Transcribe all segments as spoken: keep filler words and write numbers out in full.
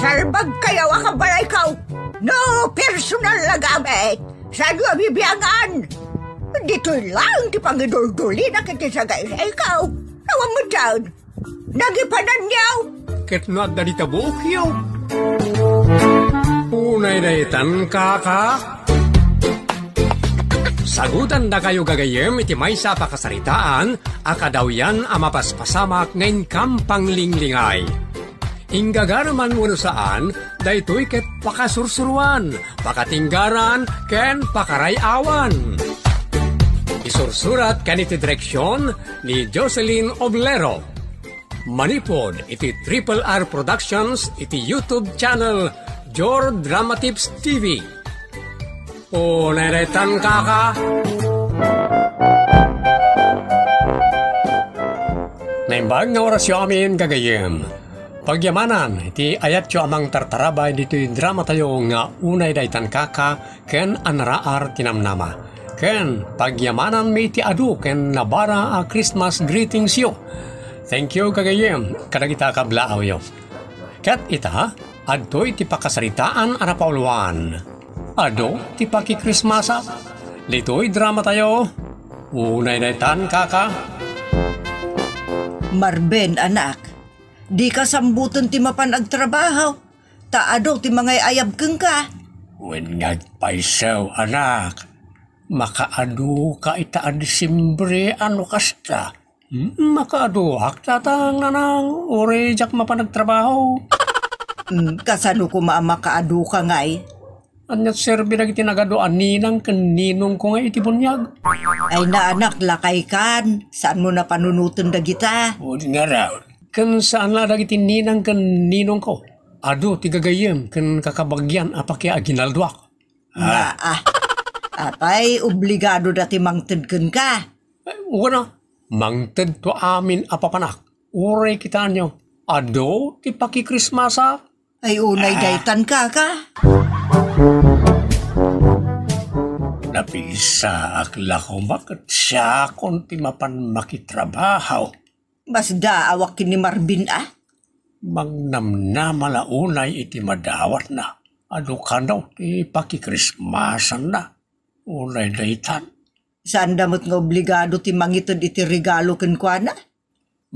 Sarbagkayo a kabalayko. No personal a gamit, saanyo a bibiangan. Ditoy laeng ti pangiduldulina iti sagayrayko. Awan metten. Nagipananyo. Ket no adda dita buokyo. Unay daytan, kaka. Sagutandakayo gagayyem iti maysa a pakasaritaan a kadawyan a mapaspasamak nga inkam panglinglingay. Inggagara man wenno saan, daytoy ket pakasursuroan, pakatinggaran, ken pakaray-awan. Isursurat ken iti direksion ni Jocelyn Oblero. Manipud iti Triple R Productions iti YouTube channel Jor Drama Tips T V. Unay daytan, kaka. Naimbag nga orasyo amin, gagayyem. Pagyamanan ti ayatyo a mangtartarabay ditoy dramatayo nga Unay Daytan, Kaka, ken Anaraar ti Namnama. Ken pagyamananmi ti adu ken nabara a Christmas greetingsyo. Thank you, gagayyem, kadagita a kablaawyo. Ket ita, adtoy ti pakasaritaan a napauluan. Adu ti pakikrismasak. Ditoy dramatayo, Unay Daytan, Kaka. Marben, anak, dika sambuton ti mapan agtrabaho, ta adu ti mangay-ayab kenka. Wen nga agpayso, anak. Makaaduka ita a Disimbre a no kasta. Hmm, makaaduak, tatang, nanang, uray diak mapan agtrabaho. Hmm, kasano koma a makaaduka ngay? Ania ti serbi dagiti nagadu a ninang ken ninongko ngay iti buniag? Ay, naanak, lakaykan. Saanmo a panunoten dagita? Wen ngarud, ken saan la dagiti ninang ken ninongko. Adu ti gagayyem ken kakabagian a pakiaginaldoak. Nga, ah. Apay, obligadoda ti mangted kenka? Eh, wen a, mangtedto amin a papanak. Uray kitaenyo, adu ti pakikrismasak. Ay, unay daytan, kaka. Napigsaak la koma ket siakon ti mapan makitrabaho. Masdaawak ken ni Marvin, a? Mangnamnama la unay iti madawatna. Adu kano ti pakikrismasanna. Unay daytan. Saanda met nga obligado ti mangited iti regalo kenkuana?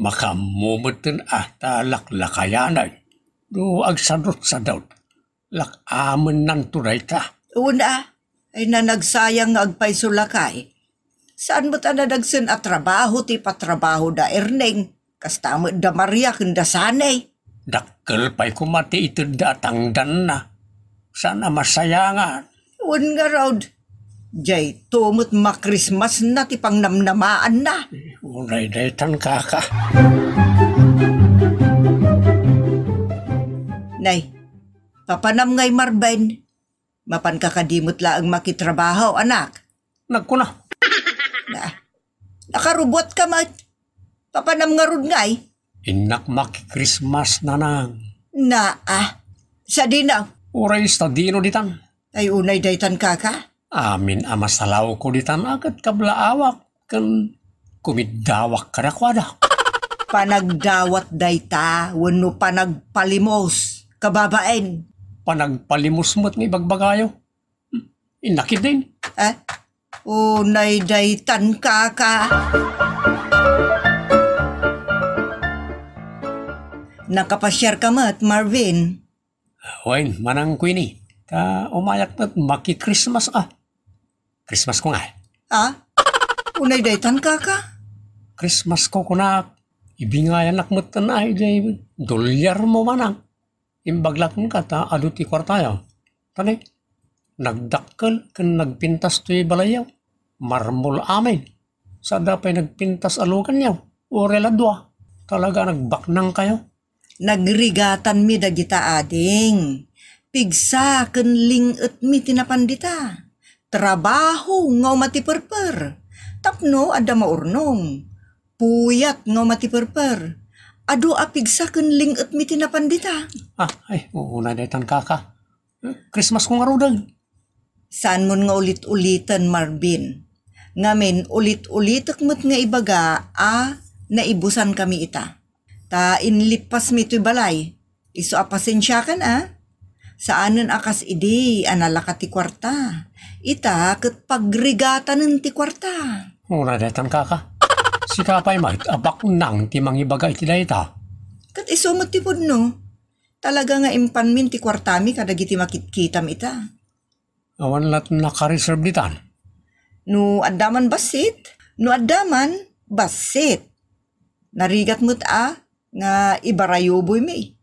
Makaammo metten a ta laklakayanen. No agsadutsadut, lak-amennanto dayta. Wen a, ay nanagsayang nga agpayso lakay. Saan met a nadagsen a trabaho ti ipatrabaho da Erneng, kasta met da Maria ken da Sanay. Dakkel pay koma ti itedda a tangdanna. Saan a masayangan. Wen ngarud, dayto met makrismasna ti pangnamnamaanna. Unay daytan, kaka. Nay, papanam ngay Marvin. Mapanka kadi met laeng makitrabaho, anak? Nagkuna. Na, nakarubuatka met. Papanam ngarud ngay? Innak makikrismas, nanang. Na, a. Sadino? Uray sadino ditan. Ay, unay daytan, kaka? Amin a masalawko ditan a ket kablaawak ken kumiddawak kadakuada. Panagdawat dayta wenno panagpalimos, kababain? Panagpalimos met nga ibagbagayo. Hmm, innak idin. Eh? Unay daytan, kaka. Nakapasiarka met, Marvin? Wen, manang Queenie. Ta umayak met makikrismas a. Krismasko ngay. A? Unay daytan, kaka? Krismasko kunak. Ibingayanak metten a idiay dolyarmo, manang. Imbag la kenka ta adu ti kuartayo. Tani, nagdakkel ken nagpintas toy balayyo. Marmol amin. Sada pay nagpintas a luganyo. Uray la dua. Talaga a nagbaknangkayo. Nagrigatanmi dagita, ading. Pigsa ken ling-etmi ti napan dita. Trabaho nga uma ti perper. Tapno adda maurnong. Puyat nga uma ti perper. Adu a pigsa ken ling-etmi ti napan dita. Ah, ay, unay daytan, kaka. Krismasko ngaruden. Saanmon nga ulit-uliten, Marvin. Ngamin, ulit-ulitek met nga ibaga a naibusankami ita. Ta inlippasmi toy balay. Isu a pasensiakan a. Saanen a kas idi a nalaka ti kuarta. Ita ket pagrigatanen ti kuarta. Una daytan, kaka. Sika pay met a baknang ti mangibaga iti dayta. Ket isu met ti pudno. Talaga nga impanmin ti kuartami kadagiti makitkitam ita. Awan lat naka-reserve ditan. No adda man bassit, no adda man bassit. Narigat met a nga ibarayuboymi.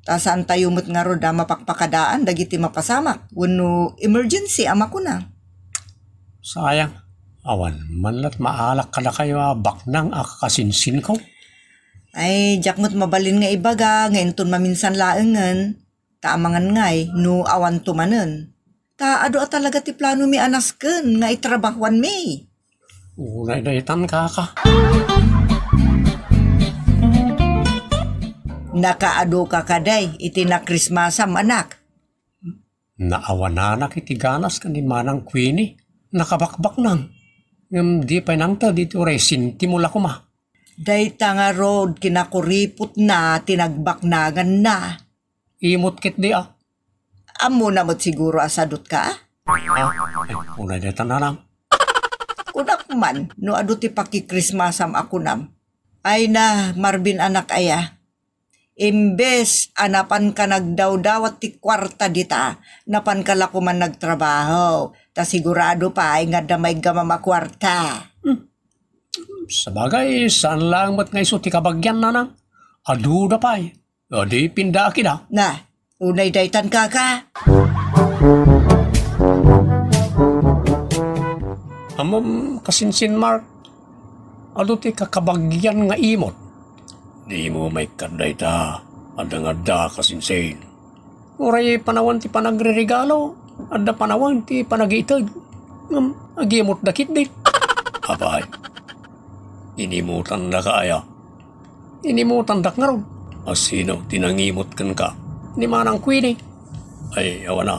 Ta saantayo met ngarud a mapakpakadaan dagiti mapasamak wenno emergency a makuna. Sayang, awan man lat maalak kadakayo a baknang a kasinsinko. Ay, diak met mabalin nga ibaga nga inton maminsan laengen, ta amangan ngay no awanto manen. Ta adu a talaga ti planomi a nasken nga itrabahuanmi. Unay daytan, kaka. Nakaadu ka kadi iti nakrismasam, anak? Naawananak iti ganas ken ni Manang Queenie. Nakabakbaknang. Ngem di pay nangted iti uray sentimo la koma. Dayta ngarud kinakuripotna ti nagbaknanganna. Imot ketdi a. Ammona met siguro a sadut ka a? Ah, ay, unay dayta, nanang. Kunak man, no adu ti pakikrismasam a kunam. Ay na, Marvin, anak aya. Imbes a napanka nagdawdawat ti kuarta dita, napanka la koman nagtrabaho. Ta sigurado pay nga adda maiggamam a kuarta. Hmm. Sabagay, saan laeng met nga isu ti kabagian, nanang. Aduda pay. Adi pindaakida. Na, unay daytan, kaka. Ammom, kasinsin, Mark, adu ti kakabagian nga imot. Dimo maikkat dayta, adda nga adda, kasinsin. Uray panawen ti panagririgalo, adda panawen ti panagiited. Ngem, agimotda ketdi. Apay, inimotandaka aya? Inimotandak ngarud. A sino ti nangimot kenka? Ni Manang Queenie. Ay, awan a.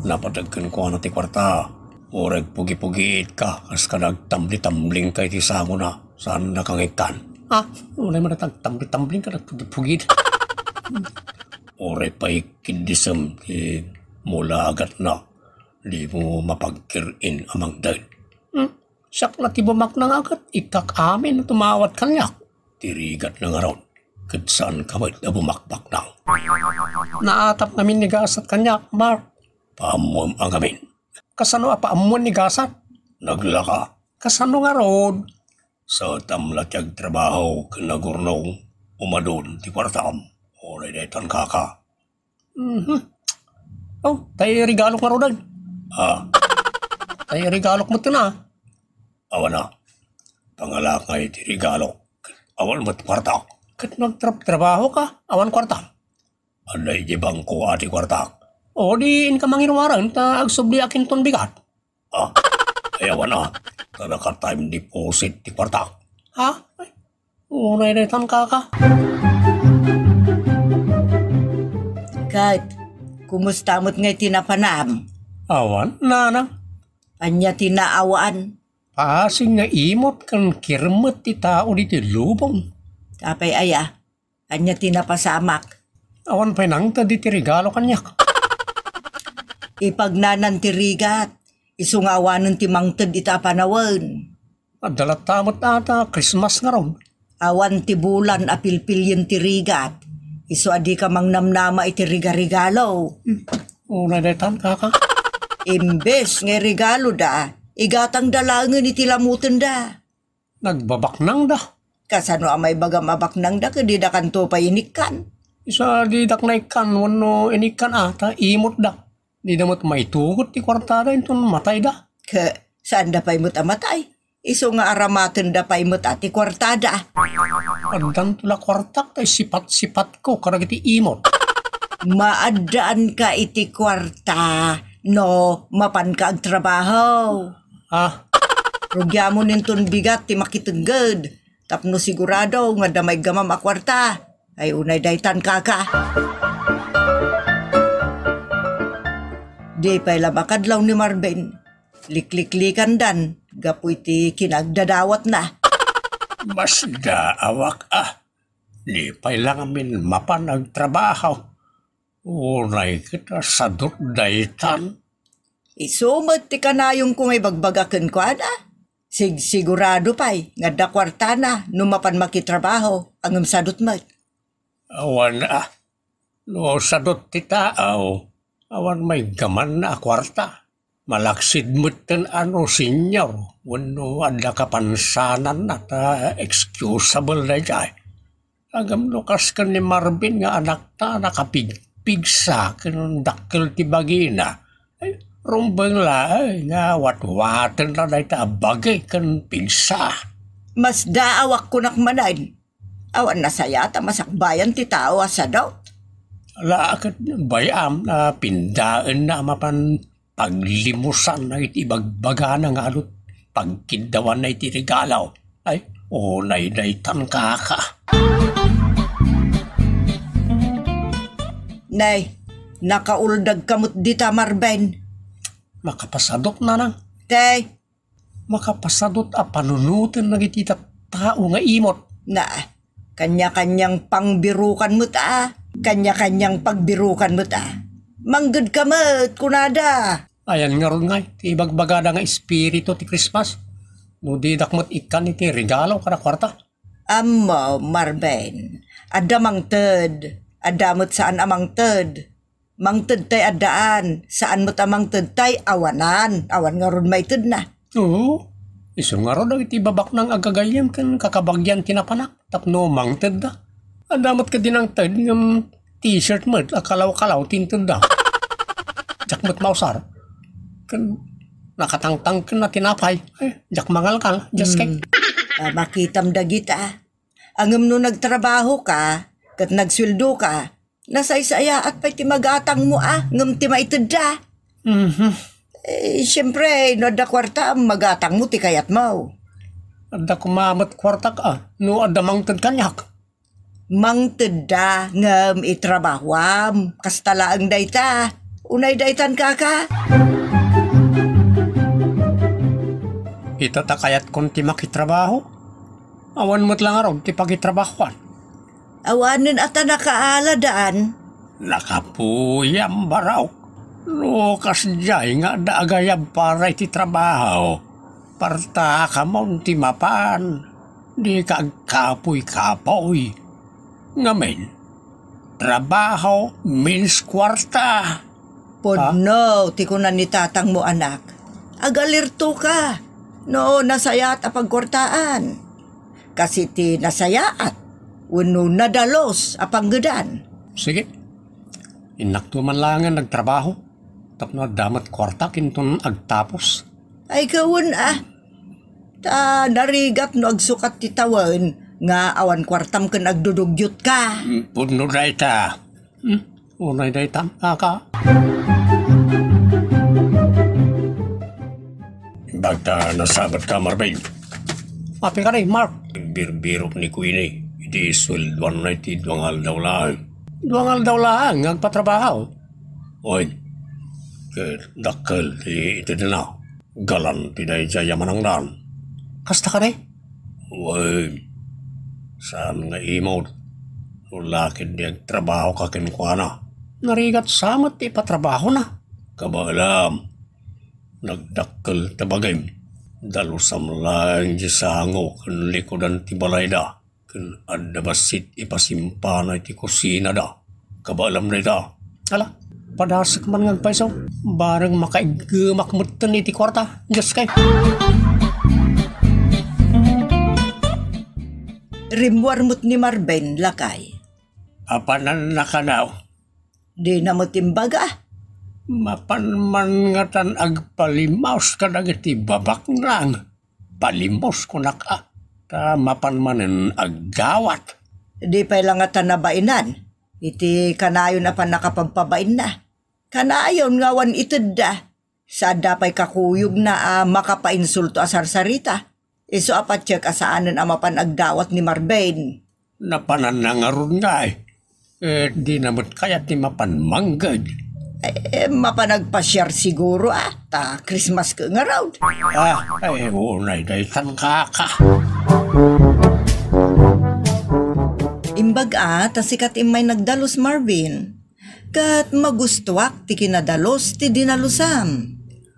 Napateg kenkuana ti kuarta. Uray agpugipugiitka, kas kada agtambli-tamblingka iti sangona. Saandaka nga ikkan? Ah, uray man agtambli-tambling kada agpugipugiit. Uray pay kiddisem ti mulagatna. Dimo mapagkir-in a mangted. Hmm? Siak la ti bumaknang a ket ikkak amin a tumawat kaniak. Ti rigatna ngarud, ket saanka met a bumakbaknang. Naatap ngamin ni gasat kaniak, Mark. Paammoem a ngamin. Kasano a paammoen ni gasat? Naglaka. Kasano ngarud? Saatam la ti agtrabaho ken agurnong, umadun ti kuartam. Uray daytan, kaka. Mhm. Oh, tay regalok ngaruden. Ah. Tay regalok met na. Awan a. Pangalak nga iti regalok. Awan met kuartak. Ket nagtrab-trabaho ka, awan kuarta. Adda iti bangko a ti kuartak. O, di inka mangiruaren ta agsubliak inton bigat. Ah, ay awan a. Ta naka-time deposit ti kuartak. Ha? Ay, unay daytan, kaka. Ket, kumusta met nga iti napanam? Awan, nanang. Ania ti naawan? Paasing nga imot ken kirmet ti tao ditoy lubong. Apay aya? Ania ti napasamak? Awan pay nangted iti regalo kaniak. Ipagnanan ti rigat, isu nga awanen ti mangted ita a panawen. Adda latta met ata Christmas ngarud. Awan ti bulan a pilpilien ti rigat, isu a dika mangnamnama iti rigarigalo. Hmm. Unay daytan, kaka. Imbes nga iregaloda, igatangda laengen iti lamutenda. Nagbabaknangda. Kasano a maibagam a baknangda ket didakanto pay inikkan? Isu a didak naikkan wenno inikkan a ta imotda. Dida met maitugot ti kuartada inton matayda. Ket saanda pay met a matay. Isu nga aramatenda pay met a ti kuartada. Addanto la kuartak ta isipat-sipatko kadagiti imot. Maaddaanka iti kuarta no mapanka agtrabaho. Ah. Rugiamon inton bigat ti makitegged, tapno sigurado nga adda maiggamam a kuarta. Ay, unay daytan, kaka. Di pay la makadlaw ni Marvin. Likliklikandan gapu iti kinagdadawatna. Masdaawak a. Di pay la ngamin mapan agtrabaho. Unay ket a sadot daytan. Isu met ti kanayonko nga ibagbaga kenkuana. Sigsigurado pay nga adda kuartana no mapan makitrabaho, ngem sadot met. Awan a. No sadot ti tao, awan maiggamanna a kuarta. Malaksid metten a no senior wenno adda kapansananna ta excusable daydiay. Ngem no kas ken ni Marvin nga anakta, nakapigpigsa ken dakkel ti bagina, ay, rumbeng laeng nga watwatenna dayta a bagi ken pigsa. Masdaawak kunak manen. Awan nasayaat a masakbayan ti tao a sadot. Ala ket bay-am a pindaenna a mapan paglimusan dagiti ibagbagana nga adut pagkiddawanna iti regalo. Ay, unay daytan, kaka. Nay, nakauldag ka met dita, Marben. Makapasadok, nanang. Tay, makapasadot a panunoten dagiti tattao nga imot. Na, kanya-kanyang pangbirukan met a. Kanya-kanyang pagbirukan met a. Mangged ka met, kunada. Ayan ngarud ngay, ti ibagbagada nga espiritu ti Christmas. No didak met ikkan iti regalo kada kuarta. Ammo, Marben, adda mangted, adda met saan a mangted. Mangted tay addaan, saan met a mangted tay awanan, awan ngarud maitedna. Oo, isu ngarud dagiti babaknang agagayyem ken kakabagian ti napanak tapno mangtedda. Adda met kadi nangted ngem t-shirt met a kalaw-kalaw ti intedda. Diak met mausar. Ken nakatangtangken a tinapay. Ay, diak mangalkal, just kay. Hmm. Ah, makitam dagita. Ngem no nagtrabaho ka, ket nagsueldo ka, nasaysayaat pay ti magatangmo a, ngem ti maitedda. Mhm. Eh, siempre, no adda kuarta, magatangmo ti kayatmo. Adda koma met kuartak a, no adda mangted kaniak. Mangtedda, ngem itrabahoam. Kasta laeng dayta. Unay daytan, kaka. Ita ta kayatkon ti makitrabaho. Awan met la ngarud ti pakitrabahoan. Awanen a ta nakaaladan. Nakapuyam, barok. No kasdiay nga adda agayab para iti trabaho, partakamon ti mapan. Dika agkapuy-kapuy. Ngamin, trabaho means kuarta. Pudno ti kuna ni tatangmo, anak. Agalirto ka. No, nasayaat a pagkuartaan. Kas iti nasayaat. Wenno nadalus a panggedan. Sige. Innakto man laengen nagtrabaho. Tapno adda met kuartak inton agtapos. Ay, kawen a. Ta narigat no agsukat ti tawen nga awan kuartam ken agdudugyot ka. Mm, pudno dayta. Hmm? Unay dayta, kaka. Bagta nasabat ka, Marvin. Apin ka ni, Mark? Birbirok ni Queenie, iti sueldoanna iti dua nga aldaw laeng. Dua nga aldaw laeng nga agpatrabaho? Wen, ket dakkel ti itedna. Galante daydiay a manangdan. Kasta kadi? Wen, saan nga imot. No la ket di agtrabaho ka kenkuana. Narigat sa met ti ipatrabahona. Kabaelam, nagdakkel ta bagim. Dalusam laeng di sango ken likudan ti balayda. Ken adda bassit ipasimpana iti kusinada. Kabaelam dayta. Ala, padasek man nga agpayso. Bareng makaiggemak metten iti kuarta. Diyos kay. Rimmuar met ni Marben, lakay. Apanan nakanaw. Dina met imbaga. Mapan man ngatan agpalimaus kadagiti babaknang. Palimaus kunak a, ta mapan manen agdawat. Di pay la ngata nabainan iti kanayon a pannakapagpabainna. Kanayon nga awan itedda. Saanda pay kakuyogna a makapainsulto a sarsarita. Isu a patiek a saanen a mapan agdawat ni Marben. Napananna ngarud ngay. Eh, dina met kayat ti mapan mangged. Eh, mapan agpasiar siguro, ah. Ta Christmas ket ngarud. Ah, eh, unay daytan, kaka. Imbag a, ta sika ti immay nagdalus, Marvin. Ket magustuak ti kinadalus ti dinalus-am.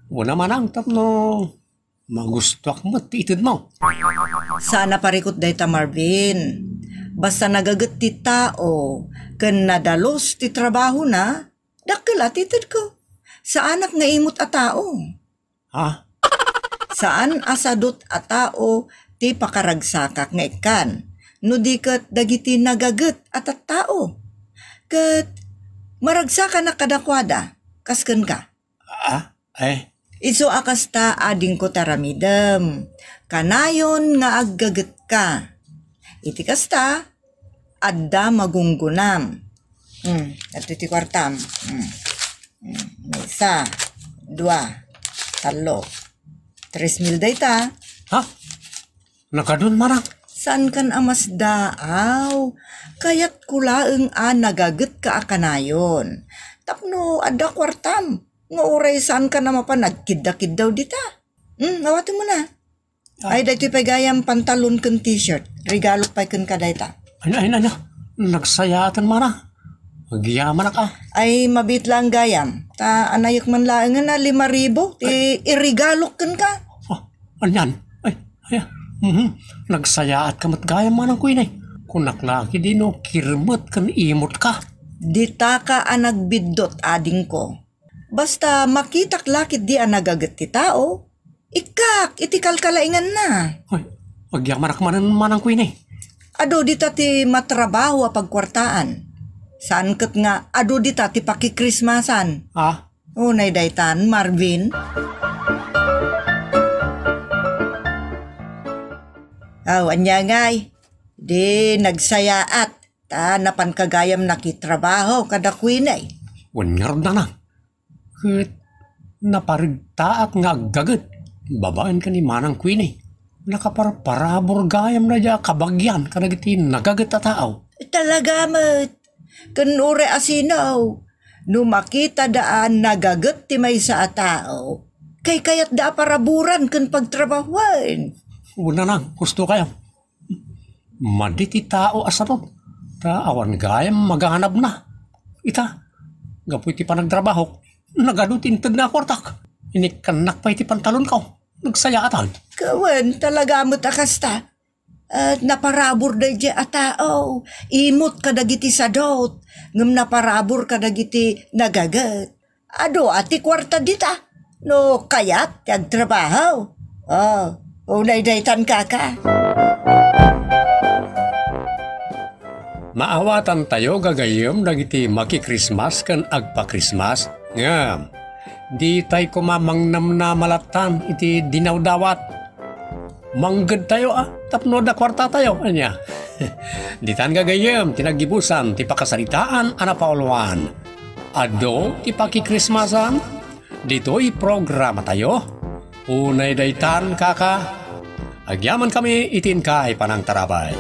Wen a manang tapno magustuak met ti itedmo. Saan a parikut dayta, Marvin. Basta nagaget ti tao ken nadalus ti trabahona, dakkel a ti itedko. Saanak nga imot a tao. Ha? Saan a sadut a tao ti pakaragsakak nga ikkan, no di ket dagiti nagaget a tattao. Ket maragsakanak kadakuada, kas kenka. Ah, eh. Isu a kasta, adingko, ti aramidem. Kanayon nga aggagetka. Iti kasta, adda magunggunam. Hmm, adto ti kuartam. Hmm. Hmm, maysa, dua, tallo. Tres mil dayta. Ha? Nakadun, manang? Saankan a masdaaw? Kayatko laeng a nagagetka a kanayon. Tapno adda kuartam, nga uray saankan a mapan agkiddakiddaw dita. Hmm, awatenmo na. Ah. Ay, daytoy pay gayam pantalon ken t-shirt. Regalok pay kenka dayta. Ano, ano, ano? Nagsayaaten, manang. Agyamanak a. Ay, mabiit laeng gayam. Ta anayek man laengen a lima ribu ti iregalok kenka. Ah, anian? Ay, ay, ah. Mhm. Nagsayaatka met gayam, manang Queenie. Kunak la ketdi no kirmet ken imotka. Ditaka a nagbiddut, adingko. Basta makitak la ketdi a nagaget ti tao, ikkak iti kalkalainganna. Ay, agyamanak manen, manang Queenie. Adu dita ti matrabaho a pagkuartaan. Saan ket nga adu dita ti pakikrismasan. Ah? Unay daytan, Marvin. Aw, ania ngay? Di nagsayaat. Ta napanka gayam nakitrabaho kada Queenie. Wen ngarud, nanang. Ket naparegtaak nga aggaget babaen ken ni Manang Queenie. Nakaparparabur gayam daydiay a kabagian kadagiti nagaget a tao. Talaga met. Ken uray asino, no makitada a nagaget ti maysa a tao, kaykayatda a paraburan ken pagtrabahoen. Wen, nanang, husto kayo. Madi ti tao a sadut, ta awan gayam maganabna. Ita, gapu iti panagtrabahok, nagadu ti intedna a kuartak. Inikkannak pay ti pantalonko. Nagsayaatan. Kawen, talaga met a kasta. Et naparabur daydiay a tao, imot kadagiti sadut, ngem naparabur kadagiti nagaget. Adu a ti kuarta dita, no kayat ti agtrabaho. Oh, unay daytan, kaka. Maawatantayo, gagayyem, dagiti makikrismas ken agpakrismas, ngem ditay koma mangnamnama lattan iti dinawdawat. Manggedtayo a tapno adda kuartatayo, ania? Ditan, gagayyem, ti naggibusan ti pakasaritaan a napauluan. Adu ti pakikrismasan ditoy programatayo. Unay daytan, kaka, agyamankami iti inkay panangtarabay.